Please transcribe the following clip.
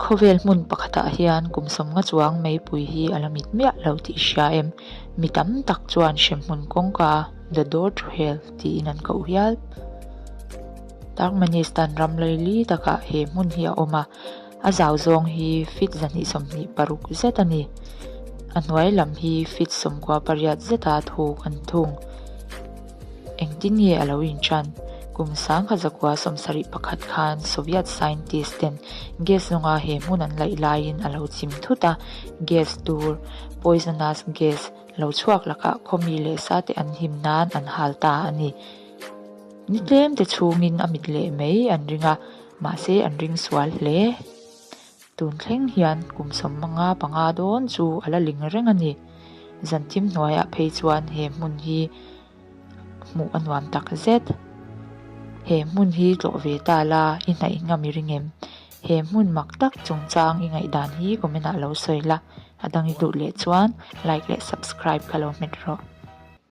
Khawvel hmun pakhatah hian kum sawmnga chuang meipui hi a la mit miah lo tih i hria em? Mi tam tak chuan hremhmun kawngka, the door to hell, tiin an koh hial. Turkmenistan ram laili takah he hmun hi a awm a, a zau zawng hi feet 226 zet a ni. A hnuai lam hi feet 98 zeta thuk an thung. Engtin nge a lo inṭan? Kum 1971 khan Soviet scientist ten gas zawnga he hmun an laih laiin a lo chim thut a, gas tur, poisonous gas, lo chhuak lakah khawmi leh sate an him nan an hal ta a ni. Ni tlemte chhungin a mit leh mai an ring a, mahse an ring sual hle. Tun thleng hian kum sawmanga panga dawn chu a la ling reng a ni. Zan thim hnuaiah phei chuan he hmun hi hmuh a nuam tak zet. He hmun hi tlawh ve ta la i hnaih ngam i ring em? He hmun mak tak chungchang i ngaihdan hi comment ah lo sawi la, a dang i duh leh chuan like leh subscribe kha lo hmet rawh.